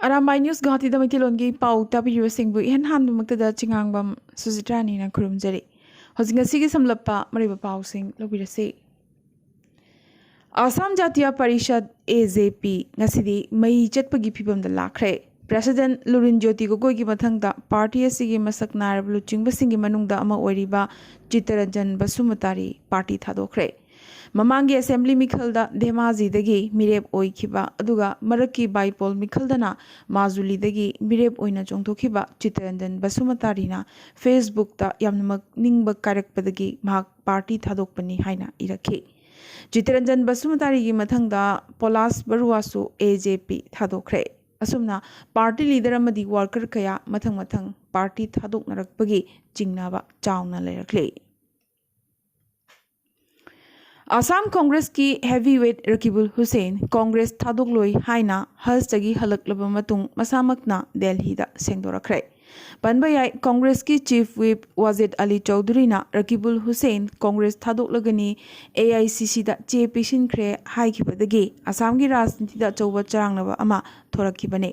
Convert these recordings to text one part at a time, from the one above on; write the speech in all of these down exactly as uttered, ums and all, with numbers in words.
Arambai news ꯒꯨꯋꯥꯍꯥꯇꯤꯗ ꯃꯩꯇꯩꯂꯣꯟꯒꯤ ꯄꯥꯎ ꯇꯥꯕꯤꯔꯤꯕꯁꯤꯡꯕꯨ ꯏꯍꯥꯟ ꯍꯥꯟꯕꯃꯛꯇꯗ ꯆꯤꯉꯥꯡꯕꯝ ꯁꯨꯖꯤꯇ꯭ꯔꯥꯅꯤꯅ ꯈꯨꯔꯨꯝꯖꯔꯤ꯫ ꯍꯧꯖꯤꯛ ꯉꯁꯤꯒꯤ ꯁꯝꯂꯞꯄ ꯃꯔꯨꯑꯣꯏꯕ ꯄꯥꯎꯁꯤꯡ ꯂꯧꯕꯤꯔꯁꯤ꯫ ꯑꯁꯥꯝ ꯖꯥꯇꯤꯌꯥ ꯄꯔꯤꯁꯠ, ꯑꯦ ꯖꯦ ꯄꯤ, ꯉꯁꯤꯗꯤ ꯃꯩ ꯆꯠꯄꯒꯤ ꯐꯤꯕꯝꯗ ꯂꯥꯛꯈ꯭ꯔꯦ꯫ ꯄ꯭ꯔꯦꯁꯤꯗꯦꯟꯠ ꯂꯨꯔꯤꯟ ꯖꯣꯇꯤ ꯒꯣꯒꯣꯏꯒꯤ ꯃꯊꯪꯗ ꯄꯥꯔꯇꯤ ꯑꯁꯤꯒꯤ ꯃꯁꯛ ꯅꯥꯏꯔꯕ ꯂꯨꯆꯤꯡꯕꯁꯤꯡꯒꯤ ꯃꯅꯨꯡꯗ ꯑꯃ ꯑꯣꯏꯔꯤꯕ ꯆꯤꯠꯇꯔꯟꯖꯟ ꯕꯁꯨꯃꯇꯥꯔꯤ ꯄꯥꯔꯇꯤ ꯊꯥꯗꯣꯛꯈ꯭ꯔꯦ꯫ ꯃꯃꯥꯡꯒꯤ ꯑꯁꯦꯝꯕ꯭ꯂꯤ ꯃꯤꯈꯜꯗ ꯙꯦꯃꯥꯖꯤꯗꯒꯤ ꯃꯤꯔꯦꯞ ꯑꯣꯏꯈꯤꯕ, ꯑꯗꯨꯒ ꯃꯔꯛꯀꯤ ꯕꯥꯏꯄꯣꯜ ꯃꯤꯈꯜꯗꯅ ꯃꯥꯖꯨꯂꯤꯗꯒꯤ ꯃꯤꯔꯦꯞ ꯑꯣꯏꯅ ꯆꯣꯡꯊꯣꯛꯈꯤꯕ ꯆꯤꯠꯇꯔꯟꯖꯟ ꯕꯁꯨꯃꯇꯥꯔꯤꯅ ꯐꯦꯁꯕꯨꯛꯇ ꯌꯥꯝꯅꯃꯛ ꯅꯤꯡꯕ ꯀꯥꯏꯔꯛꯄꯗꯒꯤ ꯃꯍꯥꯛ ꯄꯥꯔꯇꯤ ꯊꯥꯗꯣꯛꯄꯅꯤ ꯍꯥꯏꯅ ꯏꯔꯛꯈꯤ꯫ ꯆꯤꯠꯇꯔꯟꯖꯟ ꯕꯁꯨꯃꯇꯥꯔꯤꯒꯤ ꯃꯊꯪꯗ ꯄꯣꯂꯥꯁ ꯕꯔꯨꯋꯥꯁꯨ ꯑꯦ ꯖꯦ ꯄꯤ ꯊꯥꯗꯣꯛꯈ꯭ꯔꯦ꯫ ꯑꯁꯨꯝꯅ ꯄꯥꯔꯇꯤ ꯂꯤꯗꯔ ꯑꯃꯗꯤ ꯋꯥꯔꯀꯔ ꯀꯌꯥ ꯃꯊꯪ ꯃꯊꯪ ꯄꯥꯔꯇꯤ ꯊꯥꯗꯣꯛꯅꯔꯛꯄꯒꯤ ꯆꯤꯡꯅꯕ ꯆꯥꯎꯅ ꯂꯩꯔꯛꯂꯤ꯫ ꯑꯁꯥꯝ ꯀꯣꯡꯒ꯭ꯔꯦꯁꯀꯤ ꯍꯦꯚꯤ ꯋꯦꯠ ꯔꯀꯤꯕꯨꯜ ꯍꯨꯁꯦꯟ ꯀꯣꯡꯒ꯭ꯔꯦꯁ ꯊꯥꯗꯣꯛꯂꯣꯏ ꯍꯥꯏꯅ ꯍꯖꯇꯒꯤ ꯍꯜꯂꯛꯂꯕ ꯃꯇꯨꯡ ꯃꯁꯥꯃꯛꯅ ꯗꯦꯜꯍꯤꯗ ꯁꯦꯡꯗꯣꯔꯛꯈ꯭ꯔꯦ꯫ ꯄꯟꯕ ꯌꯥꯏ, ꯀꯣꯡꯒ꯭ꯔꯦꯁꯀꯤ ꯆꯤꯐ ꯋꯤꯞ ꯋꯥꯖꯦꯗ ꯑꯂꯤ ꯆꯧꯙꯨꯔꯤꯅ ꯔꯀꯤꯕꯨꯜ ꯍꯨꯁꯦꯟ ꯀꯣꯡꯒ꯭ꯔꯦꯁ ꯊꯥꯗꯣꯛꯂꯒꯅꯤ, ꯑꯦ ꯑꯥꯏ ꯁꯤ ꯁꯤꯗ ꯆꯦ ꯄꯤꯁꯤꯟꯈ꯭ꯔꯦ ꯍꯥꯏꯈꯤꯕꯗꯒꯤ ꯑꯁꯥꯝꯒꯤ ꯔꯥꯖꯅꯤꯇꯤꯗ ꯑꯆꯧꯕ ꯆꯔꯥꯡꯅꯕ ꯑꯃ ꯊꯣꯔꯛꯈꯤꯕꯅꯤ꯫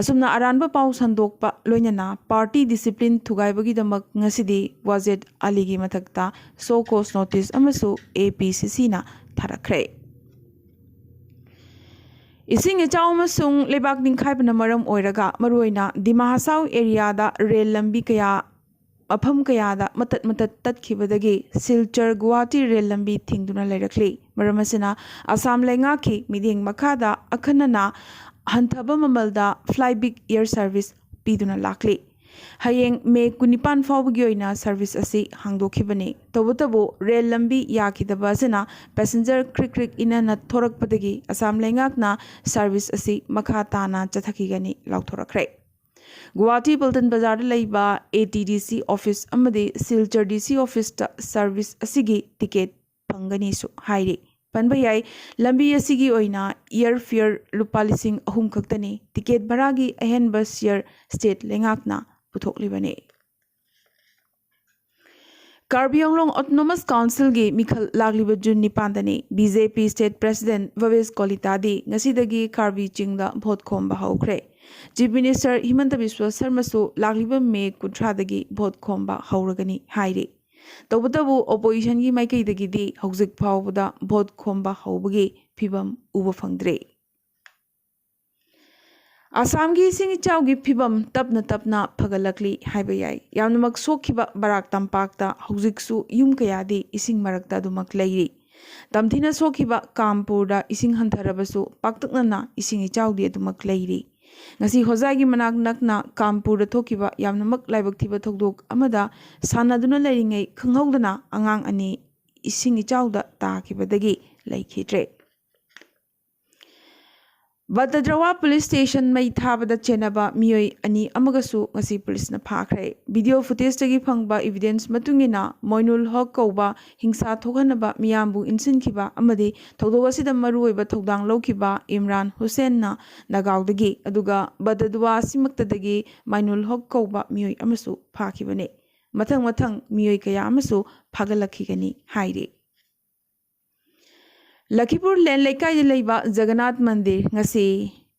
ꯑꯁꯨꯝꯅ ꯑꯔꯥꯟꯕ ꯄꯥꯎ ꯁꯟꯗꯣꯛꯄ ꯂꯣꯏꯅꯅ ꯄꯥꯔꯇꯤ ꯗꯤꯁꯤꯄ꯭ꯂꯤꯟ ꯊꯨꯒꯥꯏꯕꯒꯤꯗꯃꯛ ꯉꯁꯤꯗꯤ ꯋꯥꯖꯦꯗ ꯑꯂꯤꯒꯤ ꯃꯊꯛꯇ ꯁꯣ ꯀꯣꯁ ꯅꯣꯇꯤꯁ ꯑꯃꯁꯨ ꯑꯦ ꯄꯤ ꯁꯤ ꯁꯤꯅ ꯊꯥꯔꯛꯈ꯭ꯔꯦ꯫ ꯏꯁꯤꯡ ꯏꯆꯥꯎ ꯑꯃꯁꯨꯡ ꯂꯩꯕꯥꯛ ꯅꯤꯡꯈꯥꯏꯕꯅ ꯃꯔꯝ ꯑꯣꯏꯔꯒ ꯃꯔꯨꯑꯣꯏꯅ ꯗꯤꯃꯥ ꯍꯁꯥꯎ ꯑꯦꯔꯤꯌꯥꯗ ꯔꯦꯜ ꯂꯝꯕꯤ ꯀꯌꯥ ꯃꯐꯝ ꯀꯌꯥꯗ ꯃꯇꯠ ꯃꯇꯠ ꯇꯠꯈꯤꯕꯗꯒꯤ ꯁꯤꯜꯆꯔ ꯒꯨꯋꯥꯍꯥꯇꯤ ꯔꯦꯜ ꯂꯝꯕꯤ ꯊꯤꯡꯗꯨꯅ ꯂꯩꯔꯛꯂꯤ꯫ ꯃꯔꯝ ꯑꯁꯤꯅ ꯑꯁꯥꯝ ꯂꯩꯉꯥꯛꯀꯤ ꯃꯤꯠꯌꯦꯡ ꯃꯈꯥꯗ ꯑꯈꯟꯅꯅ ꯍꯟꯊꯕ ꯃꯃꯜꯗ ꯐ꯭ꯂꯥꯏ ꯕꯤꯛ ꯑꯦꯌꯔ ꯁꯔꯚꯤꯁ ꯄꯤꯗꯨꯅ ꯂꯥꯛꯂꯤ꯫ ꯍꯌꯦꯡ ꯃꯦ ꯀꯨꯟꯅꯤꯄꯥꯟ ꯐꯥꯎꯕꯒꯤ ꯑꯣꯏꯅ ꯁꯔꯚꯤꯁ ꯑꯁꯤ ꯍꯥꯡꯗꯣꯛꯈꯤꯕꯅꯤ꯫ ꯇꯧꯕꯇꯕꯨ ꯔꯦꯜ ꯂꯝꯕꯤ ꯌꯥꯈꯤꯗꯕ ꯑꯁꯤꯅ ꯄꯦꯁꯦꯟꯖꯔ ꯀ꯭ꯔꯤꯛ ꯀ꯭ꯔꯤꯛ ꯏꯅꯅ ꯊꯣꯔꯛꯄꯗꯒꯤ ꯑꯁꯥꯝ ꯂꯩꯉꯥꯛꯅ ꯁꯔꯚꯤꯁ ꯑꯁꯤ ꯃꯈꯥ ꯇꯥꯅ ꯆꯠꯊꯈꯤꯒꯅꯤ ꯂꯥꯎꯊꯣꯔꯛꯈ꯭ꯔꯦ꯫ ꯒꯨꯋꯥꯍꯥꯇꯤ ꯄꯜꯇꯟ ꯕꯖꯥꯔꯗ ꯂꯩꯕ ꯑꯦ ꯇꯤ ꯗꯤ ꯁꯤ ꯑꯣꯐꯤꯁ ꯑꯃꯗꯤ ꯁꯤꯜꯆꯔ ꯗꯤ ꯁꯤ ꯑꯣꯐꯤꯁꯇ ꯁꯔꯚꯤꯁ ꯑꯁꯤꯒꯤ ꯇꯤꯀꯦꯠ ꯐꯪꯒꯅꯤꯁꯨ ꯍꯥꯏꯔꯤ꯫ ꯄꯟꯕ ꯌꯥꯏ, ꯂꯝꯕꯤ ꯑꯁꯤꯒꯤ ꯑꯣꯏꯅ ꯑꯦꯌꯔ ꯐꯤꯌꯔ ꯂꯨꯄꯥ ꯂꯤꯁꯤꯡ ꯑꯍꯨꯝ ꯈꯛꯇꯅꯤ꯫ ꯇꯤꯀꯦꯠ ꯚꯔꯥꯒꯤ ꯑꯍꯦꯟꯕ ꯁꯤꯌꯔ ꯁ꯭ꯇꯦꯠ ꯂꯩꯉꯥꯛꯅ ꯄꯨꯊꯣꯛꯂꯤꯕꯅꯤ꯫ ꯀꯥꯔꯕꯤ ꯑꯪꯂꯣꯡ ꯑꯣꯇꯣꯅꯣꯃꯁ ꯀꯥꯎꯟꯁꯤꯜꯒꯤ ꯃꯤꯈꯜ ꯂꯥꯛꯂꯤꯕ ꯖꯨꯟ ꯅꯤꯄꯥꯟꯗꯅꯤ꯫ ꯕꯤ ꯖꯦ ꯄꯤ ꯁ꯭ꯇꯦꯠ ꯄ꯭ꯔꯦꯁꯤꯗꯦꯟꯠ ꯚꯕꯦꯁ ꯀꯣꯂꯤꯇꯥꯗꯤ ꯉꯁꯤꯗꯒꯤ ꯀꯥꯔꯕꯤ ꯆꯤꯡꯗ ꯚꯣꯠ ꯈꯣꯝꯕ ꯍꯧꯈ꯭ꯔꯦ꯫ Chief Minister ꯍꯤꯃꯟꯇ ꯕꯤꯁ꯭ꯋ ꯁꯔꯃꯁꯨ ꯂꯥꯛꯂꯤꯕ ꯃꯦ ꯀꯨꯟꯊ꯭ꯔꯥꯗꯒꯤ ꯚꯣꯠ ꯈꯣꯝꯕ ꯍꯧꯔꯒꯅꯤ ꯍꯥꯏꯔꯤ꯫ ꯇꯧꯕꯇꯕꯨ, ꯑꯣꯄꯣꯖꯤꯁꯟꯒꯤ ꯃꯥꯏꯀꯩꯗꯒꯤꯗꯤ ꯍꯧꯖꯤꯛ ꯐꯥꯎꯕꯗ ꯚꯣꯠ ꯈꯣꯝꯕ ꯍꯧꯕꯒꯤ ꯐꯤꯚꯝ ꯎꯕ ꯐꯪꯗ꯭ꯔꯦ꯫ ꯑꯁꯥꯝꯒꯤ ꯏꯁꯤꯡ ꯏꯆꯥꯎꯒꯤ ꯐꯤꯚꯝ ꯇꯞꯅ ꯇꯞꯅ ꯐꯒꯠꯂꯛꯂꯤ ꯍꯥꯏꯕ ꯌꯥꯏ꯫ ꯌꯥꯝꯅꯃꯛ ꯁꯣꯛꯈꯤꯕ ꯕꯔꯥꯛ ꯇꯝꯄꯥꯛꯇ ꯍꯧꯖꯤꯛꯁꯨ ꯌꯨꯝ ꯀꯌꯥꯗꯤ ꯏꯁꯤꯡ ꯃꯔꯛꯇ ꯑꯗꯨꯃꯛ ꯂꯩꯔꯤ꯫ ꯇꯝꯊꯤꯅ ꯁꯣꯛꯈꯤꯕ ꯀꯥꯝꯄꯨꯔꯗ ꯏꯁꯤꯡ ꯍꯟꯊꯔꯕꯁꯨ, ꯄꯥꯛꯇꯛꯅꯅ ꯏꯁꯤꯡ ꯏꯆꯥꯎꯗꯤ ꯑꯗꯨꯃꯛ ꯂꯩꯔꯤ꯫ ꯉꯁꯤ ꯍꯣꯖꯥꯏꯒꯤ ꯃꯅꯥꯛ ꯅꯛꯅ ꯀꯥꯝꯄꯨꯔꯗ ꯊꯣꯛꯈꯤꯕ ꯌꯥꯝꯅꯃꯛ ꯂꯥꯏꯕꯛ ꯊꯤꯕ ꯊꯧꯗꯣꯛ ꯑꯃꯗ ꯁꯥꯟꯅꯗꯨꯅ ꯂꯩꯔꯤꯉꯩ ꯈꯪꯍꯧꯗꯅ ꯑꯉꯥꯡ ꯑꯅꯤ ꯏꯁꯤꯡ ꯏꯆꯥꯎꯗ ꯇꯥꯈꯤꯕꯗꯒꯤ ꯂꯩꯈꯤꯗ꯭ꯔꯦ꯫ ꯕꯇꯗ꯭ꯔꯋꯥ ꯄꯨꯂꯤꯁ ꯁ꯭ꯇꯦꯁꯟ ꯃꯩ ꯊꯥꯕꯗ ꯆꯦꯟꯅꯕ ꯃꯤꯑꯣꯏ ꯑꯅꯤ ꯑꯃꯒꯁꯨ ꯉꯁꯤ ꯄꯨꯂꯤꯁꯅ ꯐꯥꯈ꯭ꯔꯦ꯫ ꯚꯤꯗꯤꯑꯣ ꯐꯨꯇꯦꯖꯇꯒꯤ ꯐꯪꯕ ꯏꯚꯤꯗꯦꯟꯁ ꯃꯇꯨꯡ ꯏꯟꯅ, ꯃꯣꯏꯅꯨꯜ ꯍꯣꯛ ꯀꯧꯕ ꯍꯤꯡꯁꯥ ꯊꯣꯛꯍꯟꯅꯕ ꯃꯤꯌꯥꯝꯕꯨ ꯏꯟꯁꯤꯟꯈꯤꯕ ꯑꯃꯗꯤ ꯊꯧꯗꯣꯛ ꯑꯁꯤꯗ ꯃꯔꯨꯑꯣꯏꯕ ꯊꯧꯗꯥꯡ ꯂꯧꯈꯤꯕ ꯏꯝꯔꯥꯟ ꯍꯨꯁꯦꯟꯅ ꯅꯒꯥꯎꯗꯒꯤ, ꯑꯗꯨꯒ ꯕꯗꯗꯨꯋꯥ ꯑꯁꯤꯃꯛꯇꯗꯒꯤ ꯃꯥꯏꯅꯨꯜ ꯍꯣꯛ ꯀꯧꯕ ꯃꯤꯑꯣꯏ ꯑꯃꯁꯨ ꯐꯥꯈꯤꯕꯅꯤ꯫ ꯃꯊꯪ ꯃꯊꯪ ꯃꯤꯑꯣꯏ ꯀꯌꯥ ꯑꯃꯁꯨ ꯐꯥꯒꯠꯂꯛꯈꯤꯒꯅꯤ ꯍꯥꯏꯔꯤ꯫ ꯂꯈꯤꯄꯨꯔ ꯂꯦꯟ ꯂꯩꯀꯥꯏꯗ ꯂꯩꯕ ꯖꯒꯟꯅꯥꯊ ꯃꯟꯗꯤꯔ ꯉꯁꯤ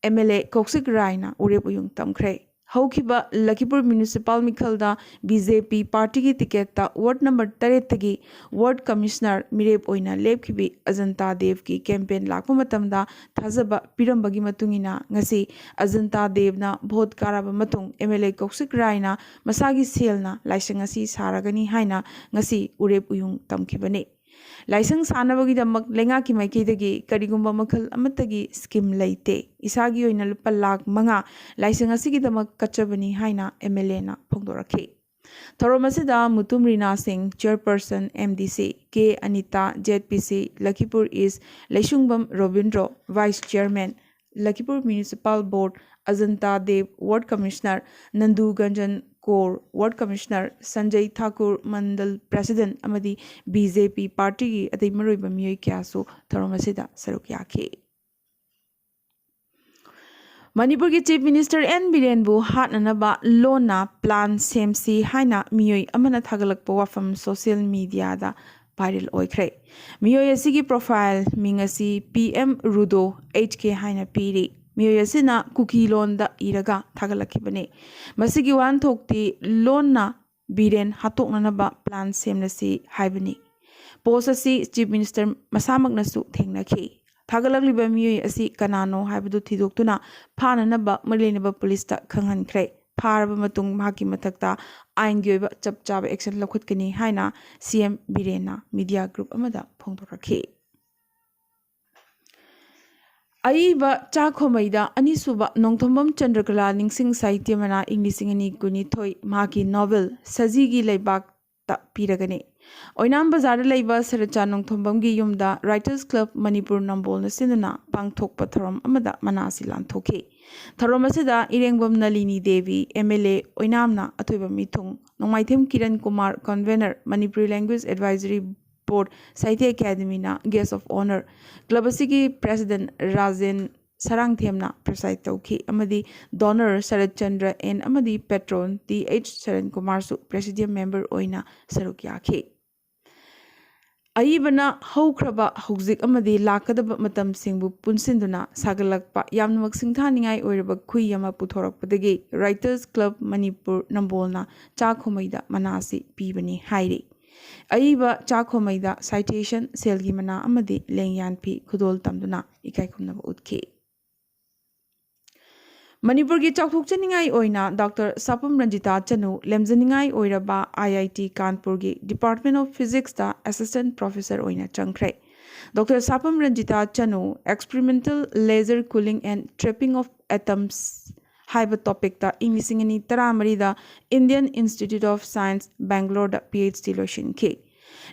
ꯑꯦꯝ ꯑꯦꯜ ꯑꯦ ꯀꯧꯁꯤꯛ ꯔꯥꯏꯅ ꯎꯔꯦꯞ ꯎꯌꯨꯡ ꯇꯝꯈ꯭ꯔꯦ꯫ ꯍꯧꯈꯤꯕ ꯂꯈꯤꯄꯨꯔ ꯃ꯭ꯌꯨꯅꯤꯁꯤꯄꯥꯜ ꯃꯤꯈꯜꯗ ꯕꯤ ꯖꯦ ꯄꯤ ꯄꯥꯔꯇꯤꯒꯤ ꯇꯤꯀꯦꯠꯇ ꯋꯥꯔꯗ ꯅꯝꯕꯔ ꯇꯔꯦꯠꯇꯒꯤ ꯋꯥꯔꯗ ꯀꯃꯤꯁꯅꯔ ꯃꯤꯔꯦꯞ ꯑꯣꯏꯅ ꯂꯦꯞꯈꯤꯕꯤ ꯑꯖꯟꯇꯥ ꯗꯦꯕꯀꯤ ꯀꯦꯝꯄꯦꯟ ꯂꯥꯛꯄ ꯃꯇꯝꯗ ꯊꯥꯖꯕ ꯄꯤꯔꯝꯕꯒꯤ ꯃꯇꯨꯡ ꯏꯟꯅ, ꯉꯁꯤ ꯑꯖꯟꯇꯥ ꯗꯦꯕꯅ ꯚꯣꯠ ꯀꯥꯔꯕ ꯃꯇꯨꯡ ꯑꯦꯝ ꯑꯦꯜ ꯑꯦ ꯀꯧꯁꯤꯛ ꯔꯥꯏꯅ ꯃꯁꯥꯒꯤ ꯁꯦꯜꯅ ꯂꯥꯏꯁꯪ ꯑꯁꯤ ꯁꯥꯔꯒꯅꯤ ꯍꯥꯏꯅ ꯉꯁꯤ ꯎꯔꯦꯞ ꯎꯌꯨꯡ ꯇꯝꯈꯤꯕꯅꯤ꯫ ꯂꯥꯏꯁꯪ ꯁꯥꯅꯕꯒꯤꯗꯃꯛ ꯂꯩꯉꯥꯛꯀꯤ ꯃꯥꯏꯀꯩꯗꯒꯤ ꯀꯔꯤꯒꯨꯝꯕ ꯃꯈꯜ ꯑꯃꯠꯇꯒꯤ ꯁ꯭ꯀꯤꯝ ꯂꯩꯇꯦ꯫ ꯏꯁꯥꯒꯤ ꯑꯣꯏꯅ ꯂꯨꯄꯥ ꯂꯥꯈ ꯃꯉꯥ ꯂꯥꯏꯁꯪ ꯑꯁꯤꯒꯤꯗꯃꯛ ꯀꯠꯆꯕꯅꯤ ꯍꯥꯏꯅ ꯑꯦꯝ ꯑꯦꯜ ꯑꯦꯅ ꯐꯣꯡꯗꯣꯔꯛꯈꯤ꯫ ꯊꯧꯔꯝ ꯑꯁꯤꯗ ꯃꯨꯇꯨꯝ ꯔꯤꯅꯥ ꯁꯤꯡ, ꯆꯤꯌꯔꯄꯔꯁꯟ ꯑꯦꯝ ꯗꯤ ꯁꯤ, ꯀꯦ ꯑꯅꯤꯇꯥ, ꯖꯦꯠ ꯄꯤ ꯁꯤ ꯂꯈꯤꯄꯨꯔ ꯏꯁ, ꯂꯩꯁꯨꯡꯕꯝ ꯔꯣꯕꯤꯟꯗ꯭ꯔꯣ, ꯚꯥꯏꯁ ꯆꯤꯌꯔꯃꯦꯟ, ꯂꯈꯤꯄꯨꯔ ꯃ꯭ꯌꯨꯅꯤꯁꯤꯄꯥꯜ ꯕꯣꯔꯗ, ꯑꯖꯟꯇꯥ ꯗꯦꯕ ꯋꯥꯔꯗ ꯀꯃꯤꯁꯅꯔ, ꯅꯟꯗꯨ ꯒꯟꯖꯟ ꯀꯣꯔ ꯋꯥꯔꯗ ꯀꯃꯤꯁꯅꯔ, ꯁꯟꯖꯩ ꯊꯥꯀꯨꯔ ꯃꯟꯗꯜ ꯄ꯭ꯔꯦꯁꯤꯗꯦꯟꯠ ꯑꯃꯗꯤ ꯕꯤ ꯖꯦ ꯄꯤ ꯄꯥꯔꯇꯤꯒꯤ ꯑꯇꯩ ꯃꯔꯨꯑꯣꯏꯕ ꯃꯤꯑꯣꯏ ꯀꯌꯥꯁꯨ ꯊꯧꯔꯝ ꯑꯁꯤꯗ ꯁꯔꯨꯛ ꯌꯥꯈꯤ꯫ ꯃꯅꯤꯄꯨꯔꯒꯤ ꯆꯤꯐ ꯃꯤꯅꯤꯁꯇꯔ ꯑꯦꯟ ꯕꯤꯔꯦꯟꯕꯨ ꯍꯥꯠꯅꯅꯕ ꯂꯣꯟꯅ ꯄ꯭ꯂꯥꯟ ꯁꯦꯝꯁꯤ ꯍꯥꯏꯅ ꯃꯤꯑꯣꯏ ꯑꯃꯅ ꯊꯥꯒꯠꯂꯛꯄ ꯋꯥꯐꯝ ꯁꯣꯁꯤꯌꯦꯜ ꯃꯤꯗꯤꯌꯥꯗ viral ꯑꯣꯏꯈ꯭ꯔꯦ꯫ ꯃꯤꯑꯣꯏ ꯑꯁꯤꯒꯤ profile ꯃꯤꯡ ꯑꯁꯤ P M Rudo H K ꯍꯥꯏꯅ ꯄꯤꯔꯤ꯫ ꯃꯤꯑꯣꯏ ꯑꯁꯤꯅ ꯀꯨꯀꯤ ꯂꯣꯟꯗ ꯏꯔꯒ ꯊꯥꯒꯠꯂꯛꯈꯤꯕꯅꯤ꯫ ꯃꯁꯤꯒꯤ ꯋꯥꯍꯟꯊꯣꯛꯇꯤ ꯂꯣꯟꯅ ꯕꯤꯔꯦꯟ ꯍꯥꯠꯇꯣꯛꯅꯅꯕ plan ꯁꯦꯝꯂꯁꯤ ꯍꯥꯏꯕꯅꯤ꯫ Post ꯑꯁꯤ Chief Minister ꯃꯁꯥꯃꯛꯅꯁꯨ ꯊꯦꯡꯅꯈꯤ꯫ ꯊꯥꯒꯠꯂꯛꯂꯤꯕ ꯃꯤꯑꯣꯏ ꯑꯁꯤ ꯀꯅꯥꯅꯣ ꯍꯥꯏꯕꯗꯨ ꯊꯤꯗꯣꯛꯇꯨꯅ ꯐꯥꯅꯅꯕ ꯃꯔꯤ ꯂꯩꯅꯕ ꯄꯨꯂꯤꯁꯇ ꯈꯪꯍꯟꯈ꯭ꯔꯦ꯫ ꯐꯥꯔꯕ ꯃꯇꯨꯡ ꯃꯍꯥꯛꯀꯤ ꯃꯊꯛꯇ ꯑꯥꯏꯟꯒꯤ ꯑꯣꯏꯕ ꯆꯞ ꯆꯥꯕ action ꯂꯧꯈꯠꯀꯅꯤ ꯍꯥꯏꯅ C M ꯕꯤꯔꯦꯟꯅ media group ꯑꯃꯗ ꯐꯣꯡꯗꯣꯔꯛꯈꯤ꯫ ꯑꯏꯕ ꯆꯥꯈꯣꯃꯩꯗ ꯑꯅꯤꯁꯨꯕ ꯅꯣꯡꯊꯣꯝꯕꯝ ꯆꯟꯗ꯭ꯔꯀꯂꯥ ꯅꯤꯡꯁꯤꯡ ꯁꯥꯍꯤꯇ꯭ꯌ ꯃꯅꯥ ꯏꯪ ꯂꯤꯁꯤꯡ ꯑꯅꯤ ꯀꯨꯟꯅꯤꯊꯣꯏ ꯃꯍꯥꯛꯀꯤ novel ꯁꯖꯤꯒꯤ ꯂꯩꯕꯥꯛꯇ ꯄꯤꯔꯒꯅꯤ꯫ ꯑꯣꯏꯅꯥꯝ ꯕꯖꯥꯔꯗ ꯂꯩꯕ ꯁꯔꯠꯆꯥꯟ ꯅꯣꯡꯊꯣꯝꯕꯝꯒꯤ ꯌꯨꯝꯗ Writers Club ꯃꯅꯤꯄꯨꯔ ꯅꯝꯕꯣꯜꯅ ꯁꯤꯟꯗꯨꯅ ꯄꯥꯡꯊꯣꯛꯄ ꯊꯧꯔꯝ ꯑꯃꯗ ꯃꯅꯥ ꯑꯁꯤ ꯂꯥꯟꯊꯣꯛꯈꯤ꯫ ꯊꯧꯔꯝ ꯑꯁꯤꯗ ꯏꯔꯦꯡꯕꯝ ꯅꯂꯤꯅꯤ ꯗꯦꯕꯤ, M L A ꯑꯣꯏꯅꯥꯝꯅ ꯑꯊꯣꯏꯕ ꯃꯤꯊꯨꯡ, ꯅꯣꯡꯃꯥꯏꯊꯦꯝ Kiran Kumar, convener, Manipuri Language Advisory Board, Sahitya ꯑꯦꯀꯥꯗꯃꯤꯅ guest of honour, club ꯑꯁꯤꯒꯤ president ꯔꯥꯖꯦꯟ ꯁꯔꯥꯡꯊꯦꯝꯅ preside ꯇꯧꯈꯤ ꯑꯃꯗꯤ donor ꯁꯔꯠ ꯆꯟꯗ꯭ꯔ N ꯑꯃꯗꯤ patron T H ꯁꯔꯟ ꯀꯨꯃꯥꯔꯁꯨ presidium member ꯑꯣꯏꯅ ꯁꯔꯨꯛ ꯌꯥꯈꯤ꯫ ꯑꯏꯕꯅ ꯍꯧꯈ꯭ꯔꯕ, ꯍꯧꯖꯤꯛ ꯑꯃꯗꯤ ꯂꯥꯛꯀꯗꯕ ꯃꯇꯝꯁꯤꯡꯕꯨ ꯄꯨꯟꯁꯤꯟꯗꯨꯅ ꯁꯥꯒꯠꯂꯛꯄ ꯌꯥꯝꯅꯃꯛ ꯁꯤꯡꯊꯥꯅꯤꯡꯉꯥꯏ ꯑꯣꯏꯔꯕ ꯈꯨꯏ ꯑꯃ ꯄꯨꯊꯣꯔꯛꯄꯗꯒꯤ Writers Club ꯃꯅꯤꯄꯨꯔ ꯅꯝꯕꯣꯜꯅ ꯆꯥꯈꯣꯃꯩꯗ ꯃꯅꯥ ꯑꯁꯤ ꯄꯤꯕꯅꯤ ꯍꯥꯏꯔꯤ꯫ ꯑꯏꯕ ꯆꯥꯈꯣꯃꯩꯗ citation, ꯁꯦꯜꯒꯤ ꯃꯅꯥ ꯑꯃꯗꯤ ꯂꯦꯡꯌꯥꯟ ꯐꯤ ꯈꯨꯗꯣꯜ ꯇꯝꯗꯨꯅ ꯏꯀꯥꯏ ꯈꯨꯝꯅꯕ ꯎꯠꯈꯤ꯫ ꯃꯅꯤꯄꯨꯔꯒꯤ ꯆꯥꯎꯊꯣꯛꯆꯅꯤꯡꯉꯥꯏ ꯑꯣꯏꯅ Doctor ꯁꯥꯄꯝ ꯔꯟꯖꯤꯇꯥ ꯆꯅꯨ ꯂꯦꯝꯖꯅꯤꯡꯉꯥꯏ ꯑꯣꯏꯔꯕ I I T ꯀꯥꯟꯄꯨꯔꯒꯤ Department of Physicsꯇ assistant professor ꯑꯣꯏꯅ ꯆꯪꯈ꯭ꯔꯦ꯫ Doctor ꯁꯥꯄꯝ Ranjita Chanu experimental laser cooling and trapping of atoms ꯍꯥꯏꯕ topicꯇ ꯏꯪ ꯂꯤꯁꯤꯡ ꯑꯅꯤ ꯇꯔꯥꯃꯔꯤꯗ Indian Institute of Science, Bangaloreꯗ P H D ꯂꯣꯏꯁꯤꯟꯈꯤ꯫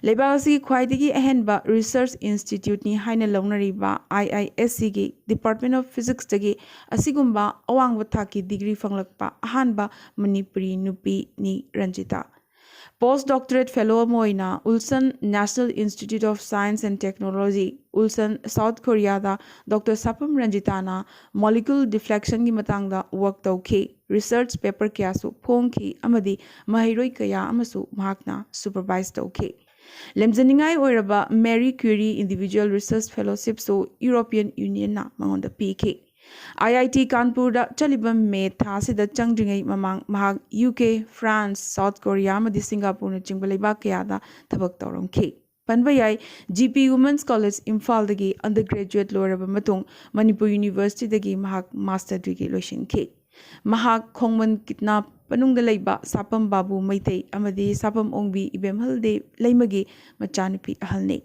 ꯂꯩꯕꯥꯛ ꯑꯁꯤꯒꯤ ꯈ꯭ꯋꯥꯏꯗꯒꯤ ꯑꯍꯦꯟꯕ research instituteꯅꯤ ꯍꯥꯏꯅ ꯂꯧꯅꯔꯤꯕ I I S Cꯒꯤ Department of Physicsꯇꯒꯤ ꯑꯁꯤꯒꯨꯝꯕ ꯑꯋꯥꯡꯕ ꯊꯥꯛꯀꯤ degree ꯐꯪꯂꯛꯄ ꯑꯍꯥꯟꯕ ꯃꯅꯤꯄꯨꯔꯤ ꯅꯨꯄꯤꯅꯤ ꯔꯟꯖꯤꯇꯥ꯫ Post doctorate fellow ꯑꯃ ꯑꯣꯏꯅ Ulsan National Institute of Science and Technology, Ulsan, South Koreaꯗ Doctor ꯁꯥꯄꯝ ꯔꯟꯖꯤꯇꯥꯅ molecular deflectionꯒꯤ ꯃꯇꯥꯡꯗ work ꯇꯧꯈꯤ꯫ Research paper ꯀꯌꯥꯁꯨ ꯐꯣꯡꯈꯤ ꯑꯃꯗꯤ ꯃꯍꯩꯔꯣꯏ ꯀꯌꯥ ꯑꯃꯁꯨ ꯃꯍꯥꯛꯅ supervise ꯇꯧꯈꯤ꯫ ꯂꯦꯝꯖꯅꯤꯡꯉꯥꯏ ꯑꯣꯏꯔꯕ Marie Curie Individual Research Fellowshipꯁꯨ European Unionꯅ ꯃꯉꯣꯟꯗ ꯄꯤꯈꯤ꯫ IIT ꯀꯥꯟꯄꯨꯔꯗ ꯆꯠꯂꯤꯕ ꯃꯦ ꯊꯥ ꯑꯁꯤꯗ ꯆꯪꯗ꯭ꯔꯤꯉꯩ ꯃꯃꯥꯡ ꯃꯍꯥꯛ UK, France, South Korea ꯑꯃꯗꯤ ꯁꯤꯡꯒꯥꯄꯨꯔꯅꯆꯤꯡꯕ ꯂꯩꯕꯥꯛ ꯀꯌꯥꯗ ꯊꯕꯛ ꯇꯧꯔꯝꯈꯤ꯫ ꯄꯟꯕ ꯌꯥꯏ, GP Women's College ꯏꯝꯐꯥꯜꯗꯒꯤ undergraduate ꯂꯣꯏꯔꯕ ꯃꯇꯨꯡ ꯃꯅꯤꯄꯨꯔ Universityꯗꯒꯤ ꯃꯍꯥꯛ master degree ꯂꯣꯏꯁꯤꯟꯈꯤ꯫ ꯃꯍꯥꯛ ꯈꯣꯡꯃꯟ ꯀꯤꯠꯅꯥꯞ ꯃꯅꯨꯡꯗ ꯂꯩꯕ ꯁꯥꯄꯝ ꯕꯥꯕꯨ ꯃꯩꯇꯩ ꯑꯃꯗꯤ ꯁꯥꯄꯝ ꯑꯣꯡꯕꯤ ꯏꯕꯦꯝꯍꯜ ꯗꯦ ꯂꯩꯃꯒꯤ ꯃꯆꯥꯅꯨꯄꯤ ꯑꯍꯜꯅꯤ꯫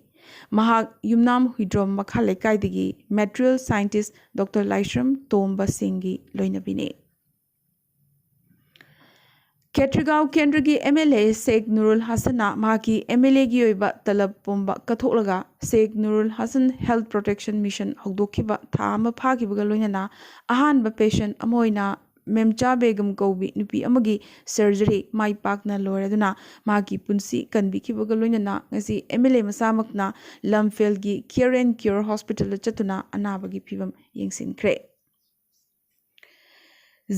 ꯃꯍꯥꯛ ꯌꯨꯝꯅꯥꯝ ꯍꯨꯏꯗ꯭ꯔꯣꯝ ꯃꯈꯥ ꯂꯩꯀꯥꯏꯗꯒꯤ material scientist Doctor ꯂꯥꯏꯁ꯭ꯔꯝ ꯇꯣꯝꯕ ꯁꯤꯡꯒꯤ ꯂꯣꯏꯅꯕꯤꯅꯤ꯫ ꯈꯦꯇ꯭ꯔꯤꯒꯥꯎ ꯀꯦꯟꯗ꯭ꯔꯒꯤ MLA ꯁꯦꯈ ꯅꯨꯔꯨꯜ ꯍꯁꯟꯅ ꯃꯍꯥꯛꯀꯤ MLAꯒꯤ ꯑꯣꯏꯕ ꯇꯂꯕ ꯄꯨꯝꯕ ꯀꯠꯊꯣꯛꯂꯒ ꯁꯦꯈ ꯅꯨꯔꯨꯜ ꯍꯁꯟ Health Protection Mission ꯍꯧꯗꯣꯛꯈꯤꯕ ꯊꯥ ꯑꯃ ꯐꯥꯈꯤꯕꯒ ꯂꯣꯏꯅꯅ ꯑꯍꯥꯟꯕ patient ꯑꯃ ꯑꯣꯏꯅ ꯃꯦꯝꯆꯥ ꯕꯦꯒꯝ ꯀꯧꯕꯤ ꯅꯨꯄꯤ ꯑꯃꯒꯤ surgery ꯃꯥꯏ ꯄꯥꯛꯅ ꯂꯣꯏꯔꯗꯨꯅ ꯃꯍꯥꯛꯀꯤ ꯄꯨꯟꯁꯤ ꯀꯟꯕꯤꯈꯤꯕꯒ ꯂꯣꯏꯅꯅ ꯉꯁꯤ MLA ꯃꯁꯥꯃꯛꯅ ꯂꯝꯐꯦꯜꯒꯤ Care and Cure Hospitalꯗ ꯆꯠꯇꯨꯅ ꯑꯅꯥꯕꯒꯤ ꯐꯤꯕꯝ ꯌꯦꯡꯁꯤꯟꯈ꯭ꯔꯦ꯫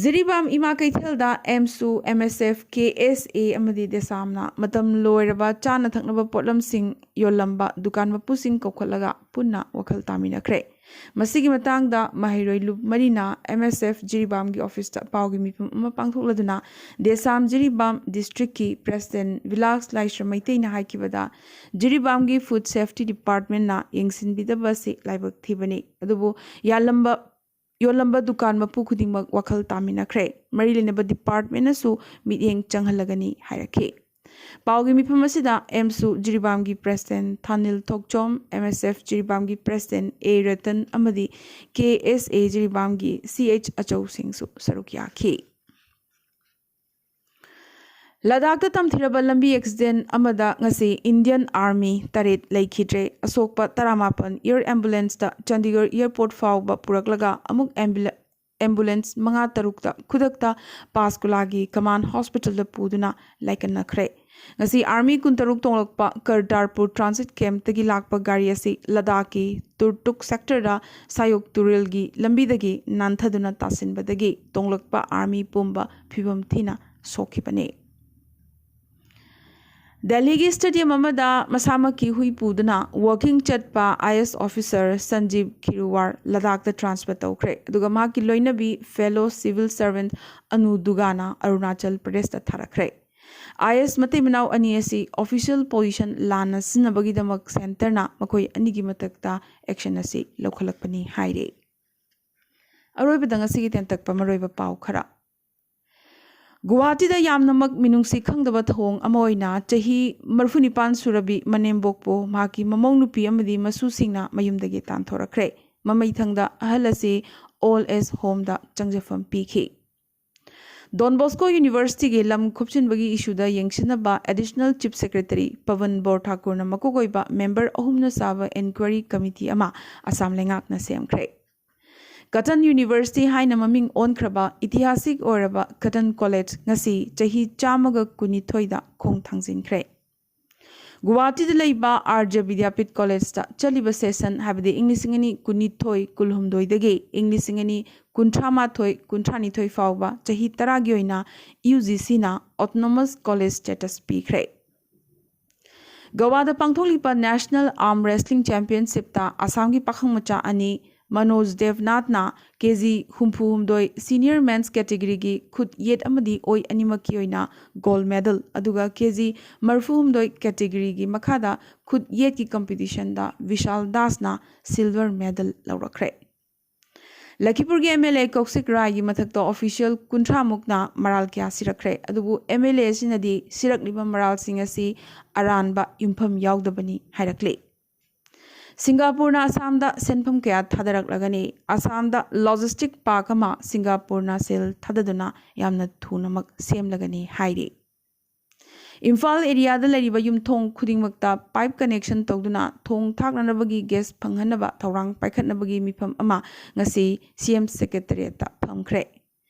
ꯖꯤꯔꯤꯕꯥꯝ ꯏꯃꯥ ꯀꯩꯊꯦꯜꯗ AMSU, MSF, KSA ꯑꯃꯗꯤ ꯗꯦꯁꯥꯝꯅ ꯃꯇꯝ ꯂꯣꯏꯔꯕ ꯆꯥꯅ ꯊꯛꯅꯕ ꯄꯣꯠꯂꯝꯁꯤꯡ ꯌꯣꯜꯂꯝꯕ ꯗꯨꯀꯥꯟ ꯃꯄꯨꯁꯤꯡ ꯀꯧꯈꯠꯂꯒ ꯄꯨꯟꯅ ꯋꯥꯈꯜ ꯇꯥꯃꯤꯟꯅꯈ꯭ꯔꯦ꯫ ꯃꯁꯤꯒꯤ ꯃꯇꯥꯡꯗ ꯃꯍꯩꯔꯣꯏ ꯂꯨꯞ ꯃꯔꯤꯅ MSF ꯖꯤꯔꯤꯕꯥꯝꯒꯤ officeꯇ ꯄꯥꯎꯒꯤ ꯃꯤꯐꯝ ꯑꯃ ꯄꯥꯡꯊꯣꯛꯂꯗꯨꯅ ꯗꯦꯁꯥꯝ ꯖꯤꯔꯤꯕꯥꯝ districtꯀꯤ president ꯕꯤꯂꯥꯁ ꯂꯥꯏꯁ꯭ꯔꯝ ꯃꯩꯇꯩꯅ ꯍꯥꯏꯈꯤꯕꯗ, ꯖꯤꯔꯤꯕꯥꯝꯒꯤ Food Safety Departmentꯅ ꯌꯦꯡꯁꯤꯟꯕꯤꯗꯕ ꯑꯁꯤ ꯂꯥꯏꯕꯛ ꯊꯤꯕꯅꯤ, ꯑꯗꯨꯕꯨ ꯌꯥꯜꯂꯝꯕ ꯌꯣꯜꯂꯝꯕ ꯗꯨꯀꯥꯟ ꯃꯄꯨ ꯈꯨꯗꯤꯡꯃꯛ ꯋꯥꯈꯜ ꯇꯥꯃꯤꯟꯅꯈ꯭ꯔꯦ꯫ ꯃꯔꯤ ꯂꯩꯅꯕ departmentꯅꯁꯨ ꯃꯤꯠꯌꯦꯡ ꯆꯪꯍꯜꯂꯒꯅꯤ ꯍꯥꯏꯔꯛꯈꯤ꯫ ꯄꯥꯎꯒꯤ ꯃꯤꯐꯝ ꯑꯁꯤꯗ AMSU ꯖꯤꯔꯤꯕꯥꯝꯒꯤ president ꯊꯥꯅꯤꯜ Thokchom, MSF ꯖꯤꯔꯤꯕꯥꯝꯒꯤ president A Ratan ꯑꯃꯗꯤ KSA ꯖꯤꯔꯤꯕꯥꯝꯒꯤ CH ꯑꯆꯧꯁꯤꯡꯁꯨ ꯁꯔꯨꯛ ꯌꯥꯈꯤ꯫ ꯂꯗꯥꯈꯇ ꯇꯝꯊꯤꯔꯕ ꯂꯝꯕꯤ accident ꯑꯃꯗ ꯉꯁꯤ Indian Army ꯇꯔꯦꯠ ꯂꯩꯈꯤꯗ꯭ꯔꯦ꯫ ꯑꯁꯣꯛꯄ ꯇꯔꯥꯃꯥꯄꯟ air ambulanceꯇ ꯆꯟꯗꯤꯒꯔ airport ꯐꯥꯎꯕ ꯄꯨꯔꯛꯂꯒ ꯑꯃꯨꯛ ambula-, ambulance ꯃꯉꯥ ꯇꯔꯨꯛꯇ ꯈꯨꯗꯛꯇ ꯄꯥꯁꯀꯨꯂꯥꯒꯤ command hospitalꯗ ꯄꯨꯗꯨꯅ ꯂꯥꯏꯀꯠꯅꯈ꯭ꯔꯦ꯫ ꯉꯁꯤ Army ꯀꯨꯟꯇꯔꯨꯛ ꯇꯣꯡꯂꯛꯄ ꯀꯔꯇꯥꯔꯄꯨꯔ transit campꯇꯒꯤ ꯂꯥꯛꯄ ꯒꯥꯔꯤ ꯑꯁꯤ ꯂꯗꯥꯈꯀꯤ ꯇꯨꯔꯇꯨꯛ sectorꯗ ꯁꯥꯌꯣꯛ ꯇꯨꯔꯦꯜꯒꯤ ꯂꯝꯕꯤꯗꯒꯤ ꯅꯥꯟꯊꯗꯨꯅ ꯇꯥꯁꯤꯟꯕꯗꯒꯤ ꯇꯣꯡꯂꯛꯄ Army ꯄꯨꯝꯕ ꯐꯤꯕꯝ ꯊꯤꯅ ꯁꯣꯛꯈꯤꯕꯅꯤ꯫ ꯗꯦꯜꯂꯤꯒꯤ stadium ꯑꯃꯗ ꯃꯁꯥꯃꯛꯀꯤ ꯍꯨꯏ ꯄꯨꯗꯨꯅ walking ꯆꯠꯄ I A S officer ꯁꯟꯖꯤꯕ ꯈꯤꯔꯨꯋꯥꯔ ꯂꯗꯥꯈꯇ transfer ꯇꯧꯈ꯭ꯔꯦ, ꯑꯗꯨꯒ ꯃꯍꯥꯛꯀꯤ ꯂꯣꯏꯅꯕꯤ fellow civil servant Anu ꯗꯨꯒꯥꯅ Arunachal ꯄ꯭ꯔꯗꯦꯁꯇ ꯊꯥꯔꯛꯈ꯭ꯔꯦ꯫ I A S ꯃꯇꯩ ꯃꯅꯥꯎ ꯑꯅꯤ ꯑꯁꯤ official position ꯂꯥꯟꯅ ꯁꯤꯖꯤꯟꯅꯕꯒꯤꯗꯃꯛ centreꯅ ꯃꯈꯣꯏ ꯑꯅꯤꯒꯤ ꯃꯊꯛꯇ action ꯑꯁꯤ ꯂꯧꯈꯠꯂꯛꯄꯅꯤ ꯍꯥꯏꯔꯤ꯫ ꯑꯔꯣꯏꯕꯗ ꯉꯁꯤꯒꯤ ꯇꯦꯟꯇꯛꯄ ꯃꯔꯨꯑꯣꯏꯕ ꯄꯥꯎ ꯈꯔ꯫ ꯒꯨꯋꯥꯍꯥꯇꯤꯗ ꯌꯥꯝꯅꯃꯛ ꯃꯤꯅꯨꯡꯁꯤ ꯈꯪꯗꯕ ꯊꯧꯑꯣꯡ ꯑꯃ ꯑꯣꯏꯅ ꯆꯍꯤ ꯃꯔꯤꯐꯨꯅꯤꯄꯥꯟ ꯁꯨꯔꯕꯤ ꯃꯅꯦꯝꯕꯣꯛꯄꯨ ꯃꯍꯥꯛꯀꯤ ꯃꯃꯧ ꯅꯨꯄꯤ ꯑꯃꯗꯤ ꯃꯁꯨꯁꯤꯡꯅ ꯃꯌꯨꯝꯗꯒꯤ ꯇꯥꯟꯊꯣꯔꯛꯈ꯭ꯔꯦ꯫ ꯃꯃꯩꯊꯪꯗ ꯑꯍꯜ ꯑꯁꯤ old age homeꯗ ꯆꯪꯖꯐꯝ ꯄꯤꯈꯤ꯫ Don Bosco Universityꯒꯤ ꯂꯝ ꯈꯣꯞꯆꯤꯟꯕꯒꯤ issueꯗ ꯌꯦꯡꯁꯤꯟꯅꯕ Additional Chief Secretary ꯄꯕꯟ ꯕꯣꯔ ꯊꯥꯀꯨꯔꯅ ꯃꯀꯣꯛ ꯑꯣꯏꯕ member ꯑꯍꯨꯝꯅ ꯆꯥꯕ inquiry committee ꯑꯃ ꯑꯁꯥꯝ ꯂꯩꯉꯥꯛꯅ ꯁꯦꯝꯈ꯭ꯔꯦ꯫ Cotton University ꯍꯥꯏꯅ ꯃꯃꯤꯡ ꯑꯣꯟꯈ꯭ꯔꯕ ꯏꯇꯤꯍꯥꯁꯤꯛ ꯑꯣꯏꯔꯕ Cotton College ꯉꯁꯤ ꯆꯍꯤ ꯆꯥꯝꯃꯒ ꯀꯨꯟꯅꯤꯊꯣꯏꯗ ꯈꯣꯡ ꯊꯥꯡꯖꯤꯟꯈ꯭ꯔꯦ꯫ ꯒꯨꯋꯥꯍꯥꯇꯤꯗ ꯂꯩꯕ ꯑꯥꯔꯖ ꯕꯤꯗ꯭ꯌꯥꯄꯤꯊ ꯀꯣꯂꯦꯖꯇ ꯆꯠꯂꯤꯕ session, ꯍꯥꯏꯕꯗꯤ ꯏꯪ ꯂꯤꯁꯤꯡ ꯑꯅꯤ ꯀꯨꯟꯅꯤꯊꯣꯏ ꯀꯨꯟꯍꯨꯝꯗꯣꯏꯗꯒꯤ ꯏꯪ ꯂꯤꯁꯤꯡ ꯑꯅꯤ ꯀꯨꯟꯊ꯭ꯔꯥ ꯃꯥꯊꯣꯏ ꯀꯨꯟꯊ꯭ꯔꯥꯅꯤꯊꯣꯏ ꯐꯥꯎꯕ ꯆꯍꯤ ꯇꯔꯥꯒꯤ ꯑꯣꯏꯅ UGCꯅ autonomous college status ꯄꯤꯈ꯭ꯔꯦ꯫ ꯒꯋꯥꯗ ꯄꯥꯡꯊꯣꯛꯂꯤꯕ National Arm Wrestling Championshipꯇ ꯑꯁꯥꯝꯒꯤ ꯄꯥꯈꯪ ꯃꯆꯥ ꯑꯅꯤ ꯃꯅꯣꯖ ꯗꯦꯕꯅꯥꯊꯅ KG ꯍꯨꯝꯐꯨ ꯍꯨꯝꯗꯣꯏ senior men's categoryꯒꯤ ꯈꯨꯠ ꯌꯦꯠ ꯑꯃꯗꯤ ꯑꯣꯏ ꯑꯅꯤꯃꯛꯀꯤ ꯑꯣꯏꯅ gold medal, ꯑꯗꯨꯒ KG ꯃꯔꯤꯐꯨ ꯍꯨꯝꯗꯣꯏ categoryꯒꯤ ꯃꯈꯥꯗ ꯈꯨꯠ ꯌꯦꯠꯀꯤ competitionꯗ ꯕꯤꯁꯥꯜ ꯗꯥꯁꯅ silver medal ꯂꯧꯔꯛꯈ꯭ꯔꯦ꯫ ꯂꯈꯤꯄꯨꯔꯒꯤ MLA ꯀꯧꯁꯤꯛ ꯔꯥꯏꯒꯤ ꯃꯊꯛꯇ official ꯀꯨꯟꯊ꯭ꯔꯥ ꯃꯨꯛꯅ ꯃꯔꯥꯜ ꯀꯌꯥ ꯁꯤꯔꯛꯈ꯭ꯔꯦ, ꯑꯗꯨꯕꯨ MLA ꯑꯁꯤꯅꯗꯤ ꯁꯤꯔꯛꯂꯤꯕ ꯃꯔꯥꯜꯁꯤꯡ ꯑꯁꯤ ꯑꯔꯥꯟꯕ ꯌꯨꯝꯐꯝ ꯌꯥꯎꯗꯕꯅꯤ ꯍꯥꯏꯔꯛꯂꯤ꯫ ꯁꯤꯡꯒꯥꯄꯨꯔꯅ ꯑꯁꯥꯝꯗ ꯁꯦꯟꯐꯝ ꯀꯌꯥ ꯊꯥꯗꯔꯛꯂꯒꯅꯤ? ꯑꯁꯥꯝꯗ logistic park ꯑꯃ ꯁꯤꯡꯒꯥꯄꯨꯔꯅ ꯁꯦꯜ ꯊꯥꯗꯗꯨꯅ ꯌꯥꯝꯅ ꯊꯨꯅꯃꯛ ꯁꯦꯝꯂꯒꯅꯤ ꯍꯥꯏꯔꯤ꯫ ꯏꯝꯐꯥꯜ areaꯗ ꯂꯩꯔꯤꯕ ꯌꯨꯝꯊꯣꯡ ꯈꯨꯗꯤꯡꯃꯛꯇ pipe connection ꯇꯧꯗꯨꯅ ꯊꯣꯡ ꯊꯥꯛꯅꯅꯕꯒꯤ gas ꯐꯪꯍꯟꯅꯕ ꯊꯧꯔꯥꯡ ꯄꯥꯏꯈꯠꯅꯕꯒꯤ ꯃꯤꯐꯝ ꯑꯃ ꯉꯁꯤ CM Secretariatꯇ ꯐꯝꯈ꯭ꯔꯦ꯫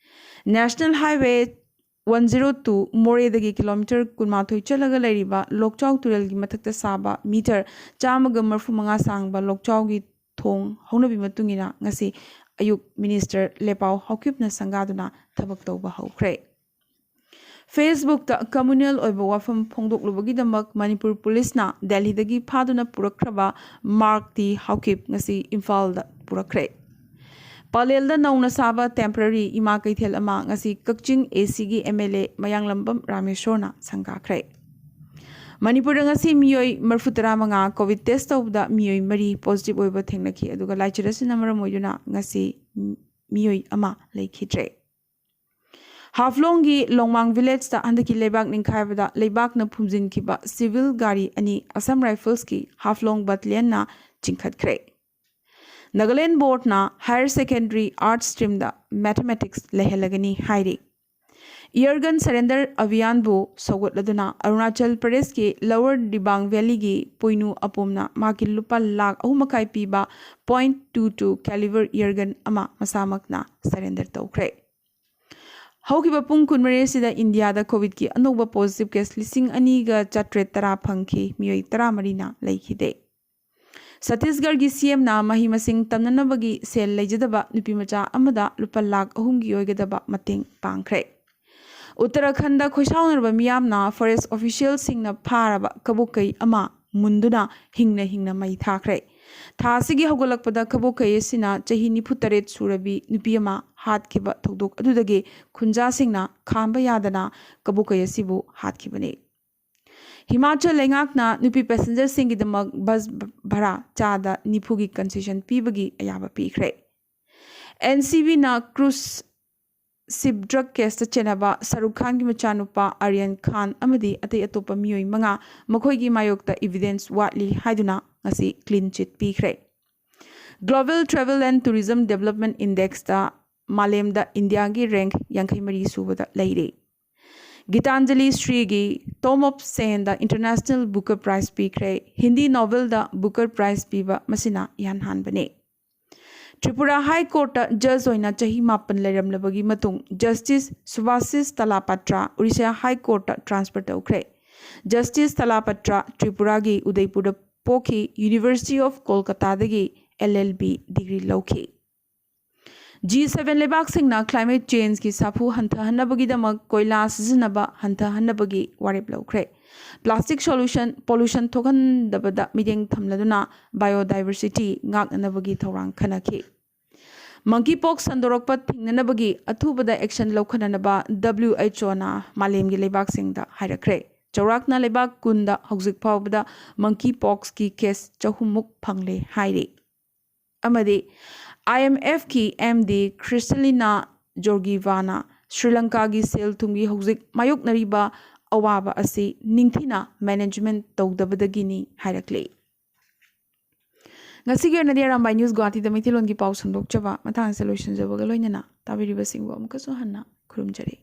National Highway one zero two ꯃꯣꯔꯦꯗꯒꯤ kilometre ꯀꯨꯟꯃꯥꯊꯣꯏ ꯆꯠꯂꯒ ꯂꯩꯔꯤꯕ ꯂꯣꯛꯆꯥꯎ ꯇꯨꯔꯦꯜꯒꯤ ꯃꯊꯛꯇ ꯁꯥꯕ metre ꯆꯥꯝꯃꯒ ꯃꯔꯤꯐꯨ ꯃꯉꯥ ꯁꯥꯡꯕ ꯂꯣꯛꯆꯥꯎꯒꯤ ꯊꯣꯡ ꯍꯧꯅꯕꯤ ꯃꯇꯨꯡ ꯏꯟꯅ ꯉꯁꯤ ꯑꯌꯨꯛ Minister ꯂꯦꯄꯥꯎ ꯍꯥꯎꯀꯤꯞꯅ ꯁꯪꯒꯥꯗꯨꯅ ꯊꯕꯛ ꯇꯧꯕ ꯍꯧꯈ꯭ꯔꯦ꯫ Facebookꯇ communal ꯑꯣꯏꯕ ꯋꯥꯐꯝ ꯐꯣꯡꯗꯣꯛꯂꯨꯕꯒꯤꯗꯃꯛ ꯃꯅꯤꯄꯨꯔ ꯄꯨꯂꯤꯁꯅ ꯗꯦꯜꯍꯤꯗꯒꯤ ꯐꯥꯗꯨꯅ ꯄꯨꯔꯛꯈ꯭ꯔꯕ ꯃꯥꯔꯛ ꯇꯤ ꯍꯥꯎꯀꯤꯞ ꯉꯁꯤ ꯏꯝꯐꯥꯜꯗ ꯄꯨꯔꯛꯈ꯭ꯔꯦ꯫ ꯄꯂꯦꯜꯗ ꯅꯧꯅ ꯁꯥꯕ temporary ꯏꯃꯥ ꯀꯩꯊꯦꯜ ꯑꯃ ꯉꯁꯤ ꯀꯛꯆꯤꯡ ꯑꯦ ꯁꯤꯒꯤ ꯑꯦꯝ ꯑꯦꯜ ꯑꯦ ꯃꯌꯥꯡꯂꯝꯕꯝ ꯔꯥꯃꯦꯁꯣꯔꯅ ꯁꯪꯒꯥꯈ꯭ꯔꯦ꯫ ꯃꯅꯤꯄꯨꯔꯗ ꯉꯁꯤ ꯃꯤꯑꯣꯏ ꯃꯔꯤꯐꯨ ꯇꯔꯥ ꯃꯉꯥ COVID test ꯇꯧꯕꯗ ꯃꯤꯑꯣꯏ ꯃꯔꯤ positive ꯑꯣꯏꯕ ꯊꯦꯡꯅꯈꯤ, ꯑꯗꯨꯒ ꯂꯥꯏꯆꯠ ꯑꯁꯤꯅ ꯃꯔꯝ ꯑꯣꯏꯗꯨꯅ ꯉꯁꯤ ꯃꯤꯑꯣꯏ ꯑꯃ ꯂꯩꯈꯤꯗ꯭ꯔꯦ꯫ ꯍꯥꯐꯂꯣꯡꯒꯤ ꯂꯣꯡꯃꯥꯡ villageꯇ ꯍꯟꯗꯛꯀꯤ ꯂꯩꯕꯥꯛ ꯅꯤꯡꯈꯥꯏꯕꯗ ꯂꯩꯕꯥꯛꯅ ꯐꯨꯝꯖꯤꯟꯈꯤꯕ civil ꯒꯥꯔꯤ ꯑꯅꯤ Assam Riflesꯀꯤ ꯍꯥꯐꯂꯣꯡ battalionꯅ ꯆꯤꯡꯈꯠꯈ꯭ꯔꯦ꯫ Nagaland ꯕꯣꯔꯗꯅ higher secondary arts streamꯗ mathematics ꯂꯩꯍꯜꯂꯒꯅꯤ ꯍꯥꯏꯔꯤ꯫ Air gun surrender ꯑꯚꯤꯌꯥꯟꯕꯨ ꯁꯧꯒꯠꯂꯗꯨꯅ ꯑꯔꯨꯅꯥꯆꯜ ꯄ꯭ꯔꯗꯦꯁꯀꯤ Lower Dibang Valleyꯒꯤ ꯄꯣꯏꯅꯨ ꯑꯄꯣꯝꯅ ꯃꯍꯥꯛꯀꯤ ꯂꯨꯄꯥ ꯂꯥꯈ ꯑꯍꯨꯝ ꯃꯈꯥꯏ ꯄꯤꯕ point two two caliber air gun ꯑꯃ ꯃꯁꯥꯃꯛꯅ surrender ꯇꯧꯈ꯭ꯔꯦ꯫ ꯍꯧꯈꯤꯕ ꯄꯨꯡ ꯀꯨꯟꯃꯔꯤ ꯑꯁꯤꯗ ꯏꯟꯗꯤꯌꯥꯗ COVIDꯀꯤ ꯑꯅꯧꯕ positive case ꯂꯤꯁꯤꯡ ꯑꯅꯤꯒ ꯆꯥꯇ꯭ꯔꯦꯠ ꯇꯔꯥ ꯐꯪꯈꯤ, ꯃꯤꯑꯣꯏ ꯇꯔꯥꯃꯔꯤꯅ ꯂꯩꯈꯤꯗꯦ꯫ ꯁꯠꯇꯤꯁꯒꯔꯒꯤ ꯁꯤ ꯑꯦꯝꯅ ꯃꯍꯩ ꯃꯁꯤꯡ ꯇꯝꯅꯅꯕꯒꯤ ꯁꯦꯜ ꯂꯩꯖꯗꯕ ꯅꯨꯄꯤꯃꯆꯥ ꯑꯃꯗ ꯂꯨꯄꯥ ꯂꯥꯈ ꯑꯍꯨꯝꯒꯤ ꯑꯣꯏꯒꯗꯕ ꯃꯇꯦꯡ ꯄꯥꯡꯈ꯭ꯔꯦ꯫ ꯎꯠꯇꯔꯥꯈꯟꯗ ꯈꯣꯏꯁꯥꯎꯅꯔꯕ ꯃꯤꯌꯥꯝꯅ forest officialꯁꯤꯡꯅ ꯐꯥꯔꯕ ꯀꯕꯣꯀꯩ ꯑꯃ ꯃꯨꯟꯗꯨꯅ ꯍꯤꯡꯅ ꯍꯤꯡꯅ ꯃꯩ ꯊꯥꯈ꯭ꯔꯦ꯫ ꯊꯥ ꯑꯁꯤꯒꯤ ꯍꯧꯒꯠꯂꯛꯄꯗ ꯀꯕꯣꯀꯩ ꯑꯁꯤꯅ ꯆꯍꯤ ꯅꯤꯐꯨ ꯇꯔꯦꯠ ꯁꯨꯔꯕꯤ ꯅꯨꯄꯤ ꯑꯃ ꯍꯥꯠꯈꯤꯕ ꯊꯧꯗꯣꯛ ꯑꯗꯨꯗꯒꯤ ꯈꯨꯟꯖꯥꯁꯤꯡꯅ ꯈꯥꯝꯕ ꯌꯥꯗꯅ ꯀꯕꯣꯀꯩ ꯑꯁꯤꯕꯨ ꯍꯥꯠꯈꯤꯕꯅꯤ꯫ ꯍꯤꯃꯥꯆꯜ ꯂꯩꯉꯥꯛꯅ ꯅꯨꯄꯤ passengerꯁꯤꯡꯒꯤꯗꯃꯛ bus ꯚꯔꯥ ꯆꯥꯗ ꯅꯤꯐꯨꯒꯤ concession ꯄꯤꯕꯒꯤ ꯑꯌꯥꯕ ꯄꯤꯈ꯭ꯔꯦ꯫ NCBꯅ cruise ship drug caseꯇ ꯆꯦꯟꯅꯕ ꯁꯥꯔꯨꯈ ꯈꯥꯟꯒꯤ ꯃꯆꯥꯅꯨꯄꯥ ꯑꯥꯔꯌꯟ ꯈꯥꯟ ꯑꯃꯗꯤ ꯑꯇꯩ ꯑꯇꯣꯞꯄ ꯃꯤꯑꯣꯏ ꯃꯉꯥ, ꯃꯈꯣꯏꯒꯤ ꯃꯥꯌꯣꯛꯇ evidence ꯋꯥꯠꯂꯤ ꯍꯥꯏꯗꯨꯅ ꯉꯁꯤ clean chit ꯄꯤꯈ꯭ꯔꯦ꯫ Global Travel and Tourism Development Indexꯇ ꯃꯥꯂꯦꯝꯗ ꯏꯟꯗꯤꯌꯥꯒꯤ rank ꯌꯥꯡꯈꯩ ꯃꯔꯤ ꯁꯨꯕꯗ ꯂꯩꯔꯤ꯫ Gitanjali ꯁ꯭ꯔꯤꯒꯤ Tom of Senꯗ International Booker Prize ꯄꯤꯈ꯭ꯔꯦ꯫ ꯍꯤꯟꯗꯤ novelꯗ Booker Prize ꯄꯤꯕ ꯃꯁꯤꯅ ꯏꯍꯥꯟ ꯍꯥꯟꯕꯅꯤ꯫ ꯇ꯭ꯔꯤꯄꯨꯔꯥ High Courtꯇ judge ꯑꯣꯏꯅ ꯆꯍꯤ ꯃꯥꯄꯟ ꯂꯩꯔꯝꯂꯕꯒꯤ ꯃꯇꯨꯡ Justice ꯁꯨꯚꯥꯁꯤꯁ ꯇꯂꯥꯄꯇ꯭ꯔꯥ Orissa High Courtꯇ transfer ꯇꯧꯈ꯭ꯔꯦ꯫ Justice ꯇꯂꯥꯄꯇ꯭ꯔꯥ ꯇ꯭ꯔꯤꯄꯨꯔꯥꯒꯤ ꯎꯗꯩꯄꯨꯔꯗ ꯄꯣꯛꯈꯤ, University of Kolkataꯗꯒꯤ LLB degree ꯂꯧꯈꯤ꯫ ꯖꯤ ꯁꯚꯦꯟ ꯂꯩꯕꯥꯛꯁꯤꯡꯅ climate changeꯀꯤ ꯁꯥꯐꯨ ꯍꯟꯊꯍꯟꯅꯕꯒꯤꯗꯃꯛ ꯀꯣꯏꯂꯥ ꯁꯤꯖꯤꯟꯅꯕ ꯍꯟꯊꯍꯟꯅꯕꯒꯤ ꯋꯥꯔꯦꯞ ꯂꯧꯈ꯭ꯔꯦ꯫ Plastic solution pollution ꯊꯣꯛꯍꯟꯗꯕꯗ ꯃꯤꯠꯌꯦꯡ ꯊꯝꯂꯗꯨꯅ biodiversity ꯉꯥꯛꯅꯅꯕꯒꯤ ꯊꯧꯔꯥꯡ ꯈꯟꯅꯈꯤ꯫ Monkeypox ꯁꯟꯗꯣꯔꯛꯄ ꯊꯤꯡꯅꯅꯕꯒꯤ ꯑꯊꯨꯕꯗ action ꯂꯧꯈꯠꯅꯅꯕ W H O ꯅ ꯃꯥꯂꯦꯝꯒꯤ ꯂꯩꯕꯥꯛꯁꯤꯡꯗ ꯍꯥꯏꯔꯛꯈ꯭ꯔꯦ꯫ ꯆꯥꯎꯔꯥꯛꯅ ꯂꯩꯕꯥꯛ ꯀꯨꯟꯗ ꯍꯧꯖꯤꯛ ꯐꯥꯎꯕꯗ monkeypoxꯀꯤ case ꯆꯍꯨꯝꯃꯨꯛ ꯐꯪꯂꯦ ꯍꯥꯏꯔꯤ꯫ ꯑꯃꯗꯤ IMFꯀꯤ MD Kristalina Georgievana ꯁ꯭ꯔꯤ ꯂꯪꯀꯥꯒꯤ ꯁꯦꯜ ꯊꯨꯝꯒꯤ ꯍꯧꯖꯤꯛ ꯃꯥꯌꯣꯛꯅꯔꯤꯕ ꯑꯋꯥꯕ ꯑꯁꯤ ꯅꯤꯡꯊꯤꯅ management ꯇꯧꯗꯕꯗꯒꯤꯅꯤ ꯍꯥꯏꯔꯛꯂꯤ꯫ ꯉꯁꯤꯒꯤ ꯑꯣꯏꯅꯗꯤ ꯑꯔꯥꯝꯕꯥꯏ ꯅ꯭ꯌꯨꯁ ꯒꯨꯋꯥꯍꯥꯇꯤꯗ ꯃꯩꯇꯩꯂꯣꯟꯒꯤ ꯄꯥꯎ ꯁꯟꯗꯣꯛꯆꯕ ꯃꯇꯥꯡꯁꯤꯗ ꯂꯣꯏꯁꯤꯟꯖꯕꯒ ꯂꯣꯏꯅꯅ ꯇꯥꯕꯤꯔꯤꯕꯁꯤꯡꯕꯨ ꯑꯃꯨꯛꯀꯁꯨ ꯍꯟꯅ ꯈꯨꯔꯨꯝꯖꯔꯤ꯫